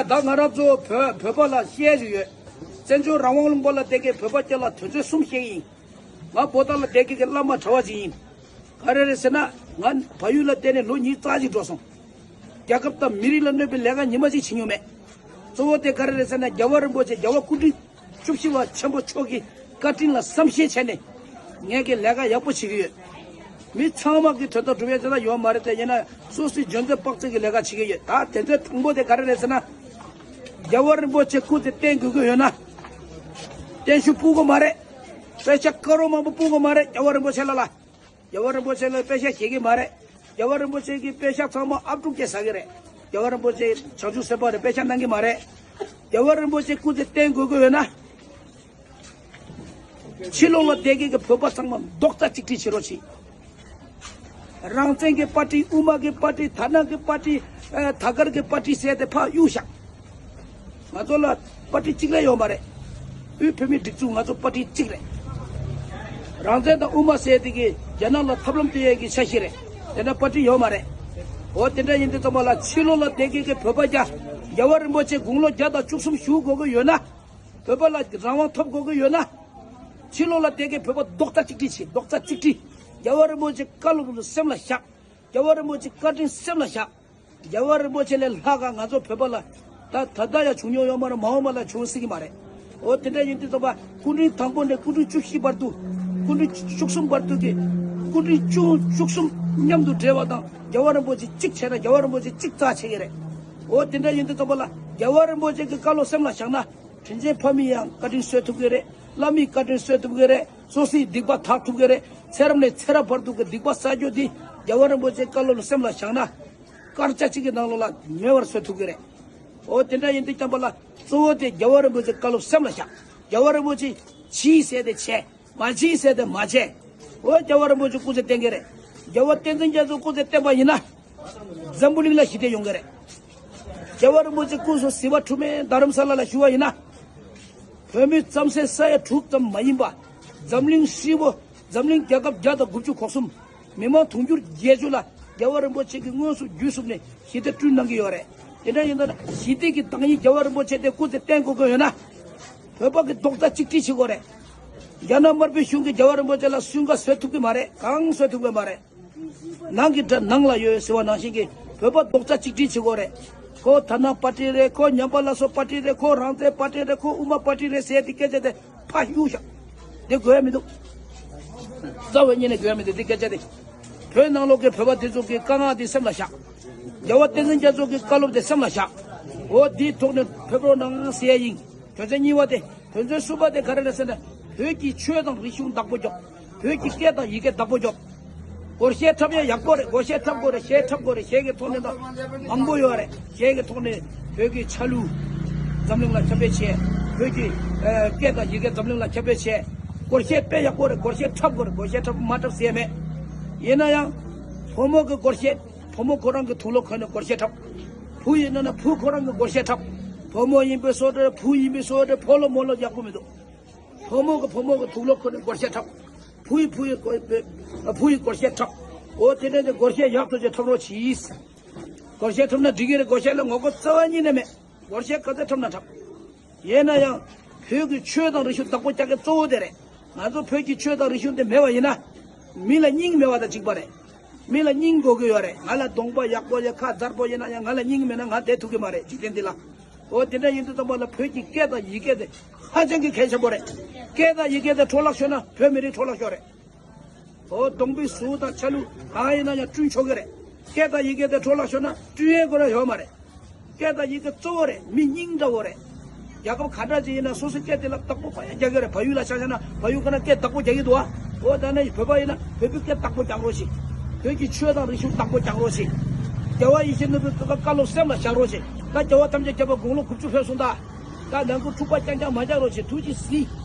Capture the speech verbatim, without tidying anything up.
ད་ང་རང་ཚོ་བོད་བོད་པ་ལ་བཤད་རྒྱུ་ཡོད། བཙན་བྱོལ་རང་དབང་ལུང་པ་ལ་བསྡད་མཁན་བོད་པ་སྐྱ་ལ་དོན་ཚན་གསུམ་བཤད་ཀྱི་ཡིན། ང་བོད་ཐོག་ལ་བསྡད་མཁན་གྱི་བླ་མ་གྲྭ་པ་ཅིག་ཡིན། ག་རེ་རེད་ཟེར་ན། ང་བལ་ཡུལ་ལ་བསྡད་ནས་ལོ་ཉི་ཤུ་རྩ་གཅིག་འགྲོ་སོང་། རྒྱལ་ཁབ་དང་མི་རིགས་ལ་གནོད་པའི་ལས་ཀ་ཉི་མ་གཅིག་བྱེད་མྱོང་མེད། གཙོ་བོ་དེ་ག་རེ་རེད་ཟེར་ན། རྒྱལ་བ་རིན་པོ་ཆེ་རྒྱལ་བ་སྐུ་ཕྲེང་བཅུ་བཞི་པ་ཆེན་པོ་མཆོག་གི་བཀའ་དྲིན་ལ་བསམ་ཤེས་བྱས་ནས་ངས་ཀྱི་ལས་ཀ་ཡག་པོ་བྱེད་ཀྱི་ཡོད། མི་ཚང་མ་གི་དོན་དག་སྒྲུབ་ཡ་དེ་ལ་ཡོད་མ་རེད་དེ། ཡིན་ན་སོ་སོའི་འཇོན་ཚད་དཔག་ཚད་ཀྱི་ལས་ཀ་བྱེད་ཀྱི་ཡོད། ད་དོན་ཚན་དང་པོ་དེ་ག་རེ་རེད་ཟེར་ན། རྒྱལ་བ་རིན་པོ་ཆེ་སྐུ་ཚེ་བརྟན་དགོས་ཀྱི་ཡོད་ན། བརྟན་བཞུགས་ཕུལ་དགོས་མ་རེད། པེ་ཤག་ཀ་རོ་མང་པོ་ཕུལ་དགོས་མ་རེད། རྒྱལ་བ་རིན་པོ་ཆེ་ལ་ལ། རྒྱལ་བ་རིན་པོ་ཆེ་ལ་པེ་ཤག་བཞེས་ཀྱི་མ་རེད། རྒྱལ་བ་རིན་པོ་ཆེ་གི་པེ་ཤག་ཚང་མ་ཨབ་ཕྲུག་སྐྱེ་ཟ་གི་རེད། རྒྱལ་བ་རིན་པོ་ཆེ་བྱང་ཆུབ་སེམས་དཔའ་རེད། པེ་ཤག་གནང་གི་མ་རེད། རྒྱལ་བ་རིན་པོ་ཆེ་སྐུ་ཚེ་བརྟན་དགོས་ཀྱི་ཡོད་ན། ཕྱི་ལོགས་ལ་བསྡད་མཁན་གྱི་བོད་པ་ཚང་མ་རྡོག་རྩ་གཅིག་སྒྲིལ་བྱེད་རོགས་གྱིས། རང་བཙན་གྱི་པར་ཊི། དབུ་མ་གི་པར་ཊི། དར་ནག་གི་པར་ཊི། ཨ། དར་དཀར་གྱི་པར་ཊི་ཟེར་ཏེ་ཕར་གཡུག་བཞག། ང་ཚོ་ལ་པར་ཊི་གཅིག་ལས་ཡོད་མ་རེད། དབུས་བོད་མིའི་སྒྲིག་འཛུགས་ང་ཚོ་པར་ཊི་གཅིག་རེད། རང་བཙན་དང་དབུ་མ་ཟེར་དེ་གི་རྒྱ་ནག་ལ་ཐབས་ལམ་སྟོན་ཡས་ཀྱི་འཆར་གཞི་རེད། དེ་འདྲ་པར་ཊི་ཡོད་མ་རེད། འོ་དེ་འདྲ་ཡིན་དུས་ཙམ་པ་ལ་ཕྱི་ལོགས་ལ་བསྡད་མཁན་གྱི་བོད་པ་རྒྱ། རྒྱལ་བ་རིན་པོ་ཆེ་དགུང་ལོ་བརྒྱ་དང་བཅུ་གསུམ་བཞུགས་དགོས་ཀྱི་ཡོད་ན། བོད་པ་ལ་རང་དབང་ཐོབ་དགོས་ཀྱི་ཡོད་ན། ཕྱི་ལོགས་ལ་བསྡད་མཁན་བོད་པ་རྡོག་རྩ་གཅིག་སྒྲིལ་བྱེད། རྡོག་རྩ་གཅིག་སྒྲིལ། རྒྱལ་བ་རིན་པོ་ཆེ་བཀའ་སློབ་ལ་སེམས་ལ་བཞག། རྒྱལ་བ་རིན་པོ་ཆེ་བཀའ་དྲིན་སེམས་ལ་བཞག། རྒྱལ་བ་རིན་པོ་ཆེ་ལས་ལྷག་ག་ང་ཚོ་བོད་པ་ལ་ད་ད་ལྟ་ཡང་བྱུང་མྱོང་ཡོད་མ་རེད། མ་འོངས་པ་ལ་བྱུང་སྲིད་ཀྱི་མ་རེད། འོ་དེ་འདྲ་ཡིན་དུས་ཙམ་པ་སྐུ་ཕྲེང་དང་པོ་ནས་སྐུ་ཕྲེང་བཅུ་བཞི་བར་དུ། སྐུ་ཕྲེང་བཅུ་གསུམ་བར་དུ་གི། སྐུ་ཕྲེང་བཅུ་བཅུ་གསུམ་མཉམ་དུ་འབྲེལ་བ་དང་། རྒྱལ་བ་རིན་པོ་ཆེ་གཅིག་བྱས་ན་རྒྱལ་བ་རིན་པོ་ཆེ་གཅིག་རྩ་ཆེ་གི་རེད། འོ་དེ་འདྲ་ཡིན་དུས་ཙམ་པ་ལ་རྒྱལ་བ་རིན་པོ་ཆེ་གི་བཀའ་སློབ་སེམས་ལ་བཞག་ན། དྲིན་ཅན་ཕ་མའི་ཡང་བཀའ་དྲིན་གསོ་ཐུབ་ཀྱི་རེད། བླ་མའི་བཀའ་དྲིན་གསོ་ཐུབ་ཀྱི་རེད། སོ་སོའི་སྡིག་པ་དག་ཐུབ་ཀྱི་རེད། ཚེ་རབས་ནས་ཚེ་རབས་བར་དུ་གི་སྡིག་པ་བསགས་རྒྱུ་དེ་རྒྱལ་བ་རིན་པོ་ཆེའི་བཀའ་སློབ་ལ་སེམས་ལ་བཞག་ན། སྐར་ཆ་གཅིག་གི་ནང་ལོགས་ལ་མེད་པར་བཟོ་ཐུབ་ཀྱི་རེད། འོ་དེ་འདྲ་ཡིན་དུས་ཙམ་པ་ལ་གཙོ་བོ་དེ་རྒྱལ་བ་རིན་པོ་ཆེའི་བཀའ་སློབ་སེམས་ལ་བཞག། རྒྱལ་བ་རིན་པོ་ཆེ་གྱིས་ཟེར་ཏེ་བྱས། མ་གྱིས་ཟེར་ཏེ་མ་བྱས། འོ་རྒྱལ་བ་རིན་པོ་ཆེ་སྐུ་ཚེ་བརྟན་གྱི་རེད། རྒྱལ་བ་བསྟན་འཛིན་རྒྱ་མཚོ་སྐུ་ཚེ་བརྟན་པ་ཡིན་ན། འཛམ་བུ་གླིང་ལ་ཞི་བདེ་ཡོང་གི་རེད། རྒྱལ་བ་རིན་པོ་ཆེ་སྐུ་གཟུགས་ཟིལ་པ་འཁྲུ་མེད་རྡ་རམ་ས་ལ་ལ་བཞུགས་པ་ཡིན་ན། བོད་མི་རྩམ་ཟན་ས་ཡ་དྲུག་ཙམ་མ་ཡིན་པ། འཛམ་གླིང་ཧྲིལ་པོ། འཛམ་གླིང་རྒྱལ་ཁབ་བརྒྱ་དང་དགུ་བཅུ་གོ་གསུམ། མི་མང་དུང་ཕྱུར་བརྒྱད་ཅུ་ལ་རྒྱལ་བ་རིན་པོ་ཆེ་གིས་དངོས་སུ་བརྒྱུད་གསུམ་ནས་ཞི་བདེ་བསྐྲུན་གནང་གི་ཡོད་རེད། དེ་འདྲ་ཡིན་ན་ཞི་བདེ་གི་བདག་ཉིད་རྒྱལ་བ་རིན་པོ་ཆེ་དེ་སྐུ་ཚེ་བརྟན་དགོས་ཀྱི་ཡོད་ན། བོད་པ་གི་རྡོག་རྩ་གཅིག་སྒྲིལ་བྱེད་དགོས་རེད། རྒྱ་ནག་དམར་པོའི་གཞུང་གིས་རྒྱལ་བ་རིན་པོ་ཆེ་ལ་སུན་ཀ་བཟོ་ཐུབ་ཀྱི་མ་རེད། གང་བཟོ་ཐུབ་ཀྱི་མ་རེད། ནང་གི་དགྲ་ནང་ལ་ཡོད་ཟེར་བ་ནང་བཞིན་གྱི་བོད་པ་རྡོག་རྩ་གཅིག་སྒྲིལ་བྱེད་དགོས་རེད། ཁོ་དར་ནག་པར་ཊི་རེད། ཁོ་ཉམས་པ་སླར་གསོ་པར་ཊི་རེད། ཁོ་རང་བཙན་པར་ཊི་རེད། ཁོ་དབུ་མ་པར་ཊི་རེད་ཟེར་དེ་སྐད་ཆ་དེ་ཕར་གཡུག་བཞག། དེ་དགོས་ཡ་མི་འདུག། རྩ་བའི་ཉིད་ནས་དགོས་ཡ་མི་འདུག། དེ་སྐད་ཆ་དེ། བོད་ནང་ལོགས་ཀྱི་བོད་པ་དེ་ཚོ་གི་དཀའ་ངལ་དེ་སེམས་ལ་བཞག། རྒྱལ་བ་བསྟན་འཛིན་རྒྱ་མཚོ་གི་བཀའ་སློབ་དེ་སེམས་ལ་བཞག། འོ་དེའི་ཐོག་ནས་ཕེབས་རོགས་གནང་ཟེར་ཡ་ཡིན། དོན་ཚན་གཉིས་པ་དེ། དོན་ཚན་གསུམ་པ་དེ་ག་རེ་རེད་ཟེར་ན། བོད་ཀྱི་ཆོས་དང་རིག་གཞུང་བདག་པོ་རྒྱོབ། བོད་ཀྱི་སྐད་དང་ཡི་གེ་བདག་པོ་རྒྱོབ། སྒོར་གཞས་འཁྲབ་ཡ་ཡག་པོ་རེད། སྒོར་གཞས་འཁྲབ་དགོས་རེད། གཞས་འཁྲབ་དགོས་རེད། གཞས་ཀྱི་ཐོག་ནས་ད་མང་པོ་ཡོད་རེད། གཞས་ཀྱི་ཐོག་ནས་བོད་ཀྱི་ཆ་ལུགས་འཛམ་གླིང་ལ་ཁྱབ་སྤེལ་བྱས། བོད་ཀྱི་ཨ་སྐད་དང་ཡི་གེ་འཛམ་གླིང་ལ་ཁྱབ་སྤེལ་བྱས། སྒོར་གཞས་དཔེ་ཡག་པོ་རེད། སྒོར་གཞས་འཁྲབ་དགོས་རེད། སྒོར་གཞས་འཁྲབ་མ་འཁྲབ་ཟེར་ཡ་མེད། ཡིན་ན་ཡང་བུ་མོ་གི་སྒོར་གཞས། བུ་མོ་ཁོ་རང་གི་དུག་ལོག་གོན་ནས་སྒོར་གཞས་འཁྲབ། བུ་ཡིན་ན་ན་བུ་ཁོ་རང་གི་སྒོར་གཞས་འཁྲབ། བུ་མོ་ཡིན་པའི་བཟོ་འདྲ། བུ་ཡིན་པའི་བཟོ་འདྲ། ཕོ་ལོ་མོ་ལོ་ཡག་པོ་མི་འདུག། བུ་མོ་གི་བུ་མོ་གི་དུག་ལོག་གོན་ནས་སྒོར་གཞས་འཁྲབ། བུ་ཡི་བུ་ཡི་སྒོ་བུ་ཡི་སྒོར་གཞས་འཁྲབ། འོ་དེ་འདྲ་དེ་སྒོར་གཞས་ཡག་ཐོག་ཅིག་འཁྲབ་རོགས་གྱིས། སྒོར་གཞས་འཁྲབ་ན་འགྲིག་གི་རེད། སྒོར་གཞས་ལ་ངོ་རྒོལ་རྩ་བ་ཉིད་ནས་མེད། སྒོར་གཞས་ག་ཚོད་འཁྲབ་ན་འཁྲབ། ཡིན་ན་ཡང་བོད་ཀྱི་ཆོས་དང་རིག་གཞུང་བདག་པོ་རྒྱག་མཁན་གཙོ་བོ་དེ་རེད། ང་ཚོ་བོད་ཀྱི་ཆོས་དང་རིག་གཞུང་དེ་མེད་པ་ཡིན་ན། མི་ལ་སྙིང་མེད་པ་དང་གཅིག་པ་རེད། མི་ལ་སྙིང་དགོས་ཀྱི་ཡོད་རེད། ང་ལ་གདོང་པ་ཡག་པོ་ཡོད། ཁ་མཛེས་པོ་ཡིན་ན་ཡང་ང་ལ་སྙིང་མེད་ན་ང་བསྡད་ཐུབ་ཀྱི་མ་རེད། འཇིག་རྟེན་འདི་ལ། འོ་དེ་འདྲ་ཡིན་དུས་ཙམ་པ་ལ་བོད་ཀྱི་སྐད་དང་ཡི་གེ་དེ་ཧ་ཅང་གི་གལ་ཆེན་པོ་རེད། སྐད་དང་ཡི་གེ་དེ་འཕྲོ་བརླག་ཤོར་ན་བོད་མི་རིགས་འཕྲོ་བརླག་ཤོར་རེད། འོ་གདོང་པའི་གཟུགས་དང་ཆ་ལུགས་གང་ཡིན་ན་ཡང་བསྐྲུན་ཆོག་གི་རེད། སྐད་དང་ཡི་གེ་དེ་འཕྲོ་བརླག་ཤོར་ན་བསྐྲུན་ཡས་ཁོ་རང་ཡོད་མ་རེད། སྐད་དང་ཡི་གེ་གཙོ་བོ་རེད། མི་སྙིང་འདྲ་བོ་རེད། རྒྱལ་ཁབ་ག་འདྲ་ཅིག་ཡིན་ན་སོ་སོའི་སྐད་དེ་ལ་བདག་པོ་ཕར་ཡ་རྒྱག་གི་རེད། བལ་ཡུལ་ལ་ཆ་བཞག་ན་བལ་ཡུལ་ཁོ་ན་སྐད་བདག་པོ་རྒྱག་གི་འདུག་ཨ། འོ་ད་ནི་བོད་པ་ཡིན་ན་བོད་པའི་སྐད་བདག་པོ་རྒྱག་རོགས་ཞིག། བོད་ཀྱི་ཆོས་དང་རིག་གཞུང་བདག་པོ་རྒྱག་རོགས་ཞིག། རྒྱལ་བ་ཡིད་བཞིན་ནོར་བུའི་བཀའ་སློབ་སེམས་ལ་བཞག་རོགས་ཞིག། ད་རྒྱལ་བ་ཐམས་ཅད་མཁྱེན་པ་དགུང་ལོ་དགུ་བཅུ་ཕེབས་སོང་ད། ད་ནང་ཁུལ་འཁྲུག་པ་རྐྱང་རྐྱང་མ་རྒྱག་རོགས་ཞིག། ཐུགས་རྗེས་གཟིགས།